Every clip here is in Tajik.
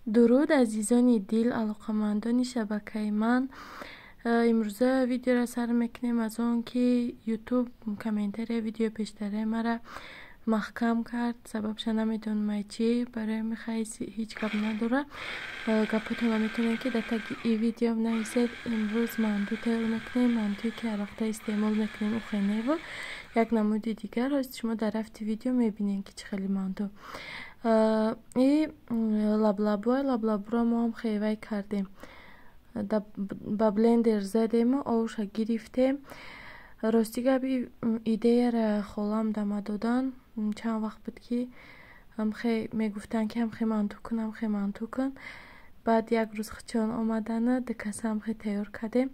Дуруд, азизони дил, алоқамандони шабакаи ман. Имрӯза видеоро сар мекунем аз он ки Ютуб комментария видеои пештараи мара маҳкам кард. Сабабша намедонам ай чӣ. Барои михай ҳеҷ гап надора. Гапотонро метавонед, ки дар таги и видео нависед. Имрӯз манту тайёр мекунем. Мантуе ки ҳар вақта истеъмол мекунем, ухеневу як намуди дигар. Ҳозир шумо дар рафти видео мебинед, ки чӣ хели манту. И лаблабуа, лаблабуро мо ҳам хевай кардем, ба блендер задему, овша гирифтем. Рости гап, идеяра холам дама додан. Чанд вақт буд, ки ҳамхе мегуфтанд, ки ҳамхе манту кун, ҳамхе манту кун. Баъд як рӯз хичон омадана, дукаса ҳамхе тайёр кардем.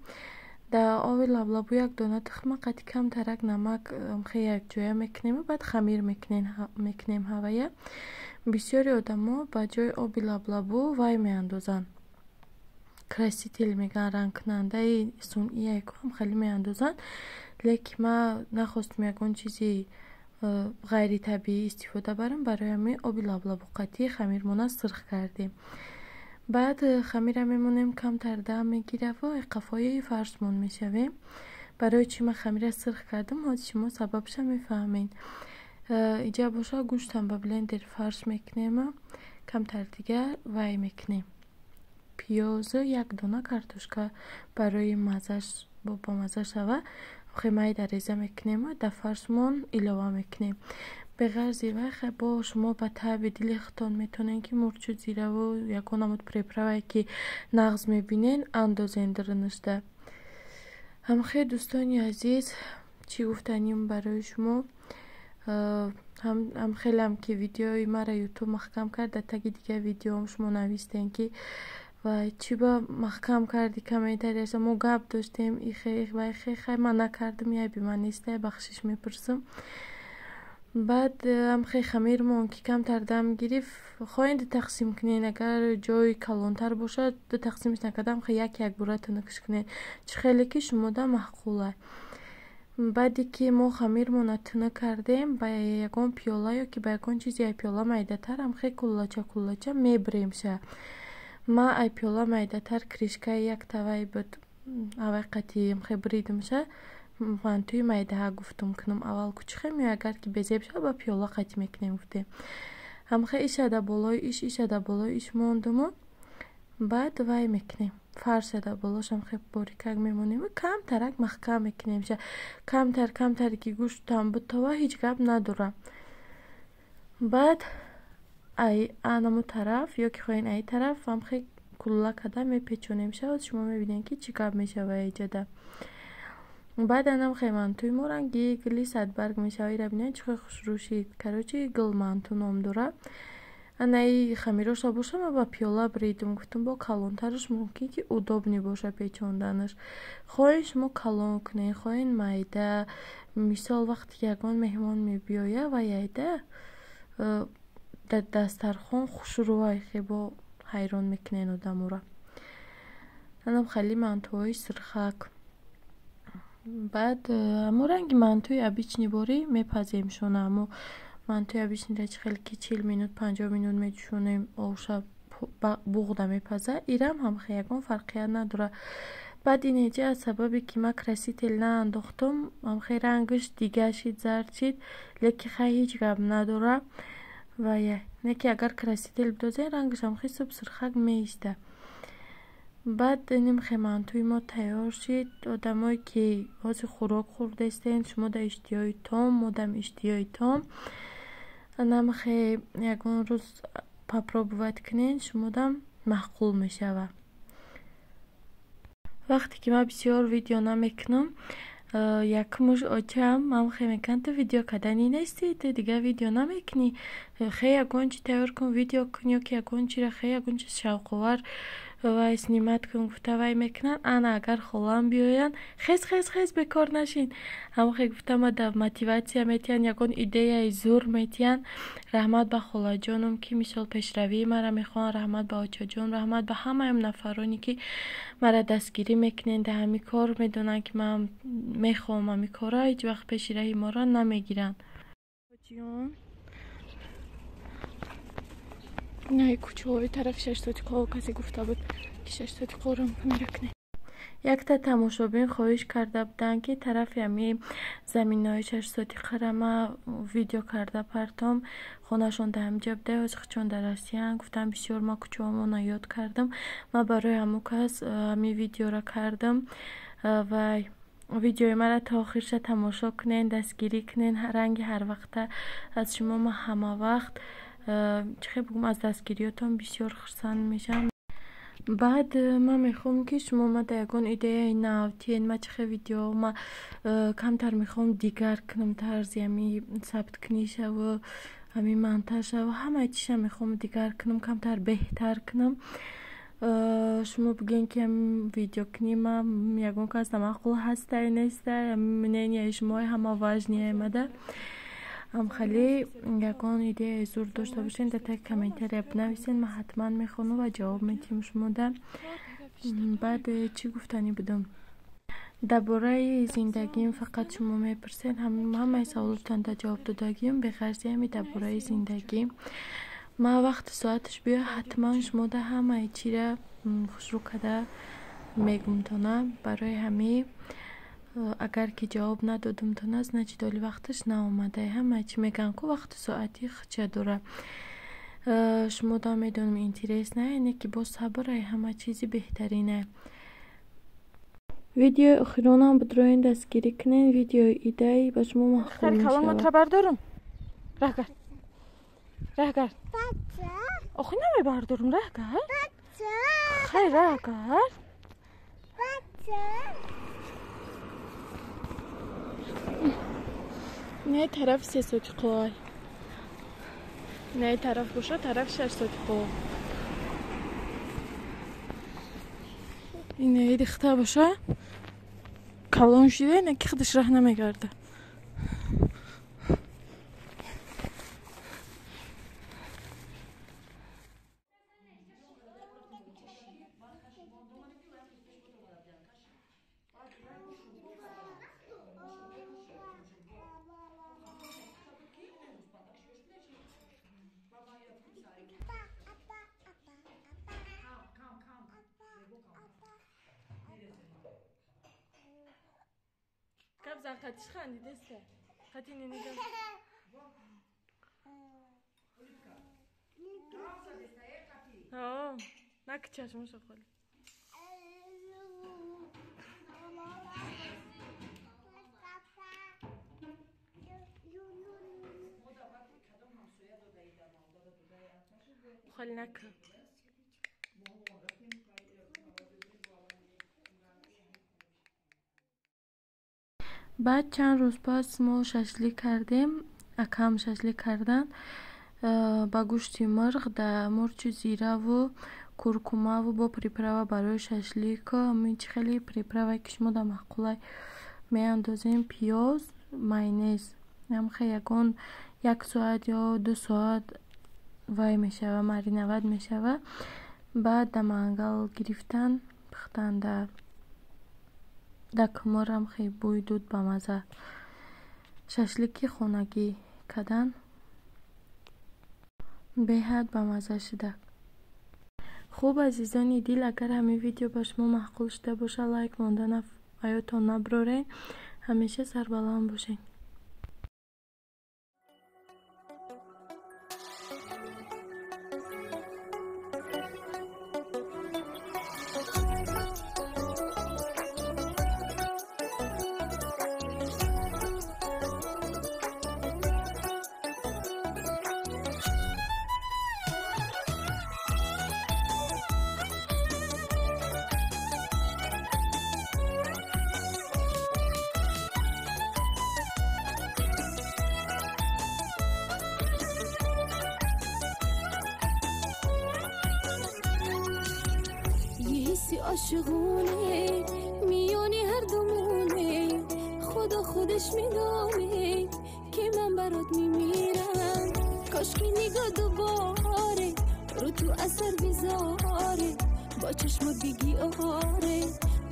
Дар оби лаблабу як дона тухма қати камтарак намак ҳамхе якҷоя мекунему, баъд хамир мекунем ҳавая. Бисёри одамо ба ҷои оби лаблабу вай меандозанд, краситель мегӯянд, рангкунандаи сунъие ку, ҳам хеле меандозанд. Лекин ман нахостум ягон чизи ғайритабиӣ истифода барам, барои ҳамин оби лаблабу қатӣ хамирмона сирх кардем. Баъд хамира мемонем, камтар дам мегираву қафои фаршмон мешавем. Барои чӣ ман хамира сирх кардам, ҳозир шумо сабабша мефаҳмед. Иҷа боша, гӯштам ба блендер фарш мекунему, камтар дигар вай мекунем, пиёзу як дона картошка барои маззаш бомазза шава, майда реза мекунему, дар фаршмон илова мекунем. Беғарзи вай, бо шумо ба таъби дили худтон метавонед, ки мурчу, зираву ягон намуд приправае, ки нағз мебинед, андозен дарунашда. Ҳамхел, дӯстони азиз, чӣ гуфтаним барои шумо? Ҳамхелам ки видеои мара Ютуб маҳкам кард, дар таги дигар видеоам шумо навистем, ки вай, чӣ ба маҳкам карди комментарияша, мо гап доштем, ихе вай хе. Хай, ман накардам, айби ман нестай, бахшиш мепурсам. Баъд ҳамхе хамирмон ки камтар дам гирифт, хоҳед, ду тақсим кунед. Агар ҷои калонтар бошад, ду тақсимш накарда, ҳамхе як як бура тунукш кунед, чӣ хеле ки шумода маъқула. Баъде ки мо хамирмона тунук кардем, ба ягон пиёла ё ки ба ягон чизи ай пиёла майдатар ҳамхе куллача куллача мебиремша. Ман ай пиёла майдатар крышкаи як тавай буд, авай қати ҳамхе бридимша. Мантуи майдаҳа гуфтум кунам аввал кучихем ё агар ки безеб шава, ба пиёла қатӣ мекунем, гуфтем. Ҳамхе иша дар болои иш, иша дар болои иш мондуму, баъд вай мекунем, фарша дар болош ҳамхе борикак мемонему, камтарак маҳкам мекунемша. Камтар камтаре ки гӯштам бутова, ҳеҷ гап надора. Баъд ай анамо тараф ё ки хоҳед, ай тараф ҳамхе кулла карда мепечонемша. Ҳозир шумо мебинед, ки чӣ гап мешава иҷода. Баъд анамхе мантуи мо ранги гули садбарг мешава. Ира бинед, чӣ хел хушрӯ шид. Короче, гулманту ном дора. Анаи хамироша боша, ман ба пиёла бридум, гуфтум, бо калонтараш мумкин ки удобный боша печонданаш. Хоҳед, шумо калон кунед, хоҳед, майда. Мисол, вақте ки ягон меҳмон мебиёяд, вай айда дар дастархон хушрӯай, хебо ҳайрон мекунед одаморо. Анам хеле мантуҳои сирхак. Баъд ҳамон ранги мантуи обычный борӣ мепаземшона. Ҳамо мантуи обычныйра чӣ хеле ки 40 минут, 50 минут меҷӯшонем, овша буғда мепаза, ирам ҳамхе, ягон фарқият надорад. Баъд ин эҷа аз сабабе ки ман краситель наандохтум, ҳамхе рангаш дига шид, зард шид, лекин хай, ҳеҷ гап надора. Вая не ки агар краситель бидозем, рангаш ҳамхе суб сирхак меиста. Баъд нимхе мантуи мо тайёр шид. Одамое ки ҳозир хӯрок хӯрдастен, шумо да иштиҳои том, модам иштиҳои том. Намхе ягон рӯз попробовать кунед, шумодам маъқул мешавад. Вақте ки ман бисёр видео намекунам, якумуш очам мамхе мекунад: «Ту видео карданӣ нестӣ, ту дигар видео намекунӣ, хе ягон чи тайёр кун, видео кун ё ки ягон чиро, хе ягон чиз шавқовар вай снимать кун», гуфта вай мекунанд. Ана агар холам биёянд: «Хез, хез, хез, бекор нашин», ҳамхе гуфта ма мотиватсия метиҳанд, ягон идеяи зур метиҳанд. Раҳмат ба холаҷоном, ки мисол пешравии мара мехоҳанд, раҳмат ба очаҷон, раҳмат ба ҳамаи нафароне, ки мара дастгирӣ мекунанд дар ҳамин кор. Медонанд, ки ман мехоҳам ҳамин корро, ҳеҷ вақт пеши раҳи моро намегиранд. Инаи кӯчаҳои тарафи шашсотиқо касе гуфта буд, ки шашсотиқоро камера кунед. Якта тамошобин хоҳиш карда буданд, ки тарафи ҳами заминҳои шашсотиқара ма видео карда партом. Хонашон дар ҳамиҷа буда, ҳозир худшон дар Россияанд. Гуфтанд, бисёр ма кӯчаҳомона ёд кардам. Ма барои ҳамун кас ҳами видеоро кардам ва видеои маро то охирша тамошо кунед, дастгирӣ кунед. Ранги ҳарвақта аз шумо ма ҳама вақт чӣ хел бигӯм, аз дастгириётон бисёр хурсанд мешавам. Баъд ман мехоҳам, ки шумо мада ягон идеяи нав тиҳед. Ма чӣ хел видео ма камтар мехоҳам дигар кунам, тарзи ҳами сабткунишаву ҳами монтажшаву ҳамаи чиша мехоҳам дигар кунам, камтар беҳтар кунам. Шумо бигӯед, ки ҳами видеокунӣ ма ягон кас намаъқул ҳастай, нестай, мненияи шумои ҳама важнее мада. Амхалӣ ягон идеяи зур дошта бошед, дар таги комментария бинависед, ман ҳатман мехонам ва ҷавоб медиҳам шумода. Баъд чӣ гуфтанӣ будам? Дар бораи зиндагиам фақат шумо мепурсед, ҳамаи саволотонда ҷавоб додагиам, беғарзи ҳами дар бораи зиндагӣ. Ман вақти соаташ биёяд, ҳатман шумода ҳамаи чиро хушрӯ карда мегумтона. Барои ҳамин агар ки ҷавоб надодумтона, значит оли вақташ наомада. Ҳамаи чӣ мегӯянд ку, вақту соати худша дора. Шумода медонам, интересно, яъне ки бо сабр ай ҳама чизи беҳтарина. Видеои охиронам будроен дастгирӣ кунед, видеои идай ба шумо маъқул мешавад. Бардорум, раҳгард, раҳгард. Охи намебардорум, раҳгард. Хайр, раҳгард. Инаи тарафи сесотиқоай, инаи тараф боша тарафи шашсотиқо. Инаи дихта боша калон шида, ина ки худаш раҳ намегарда. Кабзан қатиш хандидеста. Қатини нигоҳ. Ҳо, наки чашмошо холи. Холи нака. Баъд чанд рӯз пас мо шашлик кардем, акам шашлик кардан ба гӯшти мурғ, да мурчу зираву куркумаву бо приправа барои шашлик. Ҳамин чӣ хеле приправае ки шумо дар маъқулай меандозем, пиёз, майонез. Ҳамхе ягон як соат ё 2 соат вай мешава, мариновать мешава. Баъд да мангал гирифтан, пухтан да кумурам, хе бӯи дуд бамаза. Шашлики хонагӣ кардан беҳад бамаза шуда. Хуб, азизони дил, агар ҳамин видео ба шумо маъқул шуда бошад, лайк монда аётон набароред. Ҳамеша сарбаланд бошед. حسی عاشقونه میونی هر دومونه، خدا خودش میدونه که من برات میمیرم. کاش که نگاه دوباره رو تو اثر بذاره، با چشمات بگی آره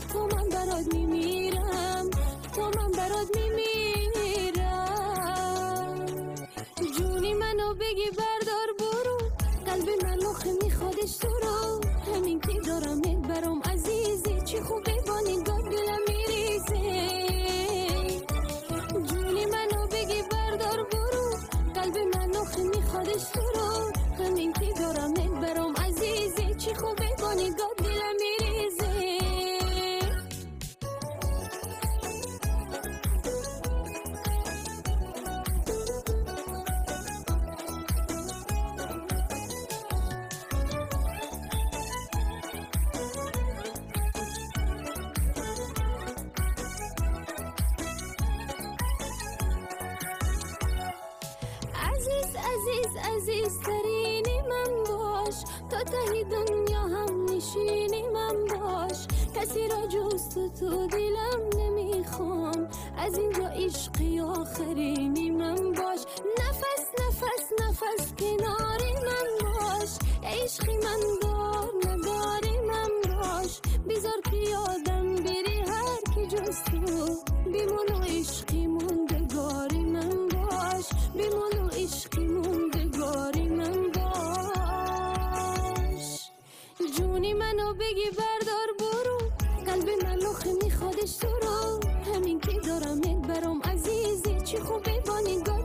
تو من برات میمیرم، تو من برات میمیرم. جونی منو بگی بردار برو، قلب قلب من آخه میخوادش تو رو، همین که دارمت برام عزیزه، چی خوبه با نگاه دلم میریزه. جونی منو بگی بردار برو، قلب من آخه میخوادش تو رو، همین که دارمت برام عزیزه، چی خوبه با نگاه دلم میریزه. عزیز عزیز عزیز ترینی من باش، تا ته دنیا هم نشینی من باش، کسی را جز تو تو دلم نمیخوام، از اینجا عشقی آخرینی من باش. نفس نفس نفس کنار من باش، عشقی من دار نداری من باش، بیزار که یادم بری هر کی جز تو، بیمون و عشقی موندگاری من باش، بیمون و عشقی موندگاری من باش. جونی منو بگی بردار برو، قلب من آخه میخوادش تو رو، همین که دارمت برام عزیزه، چی خوبه با نگاه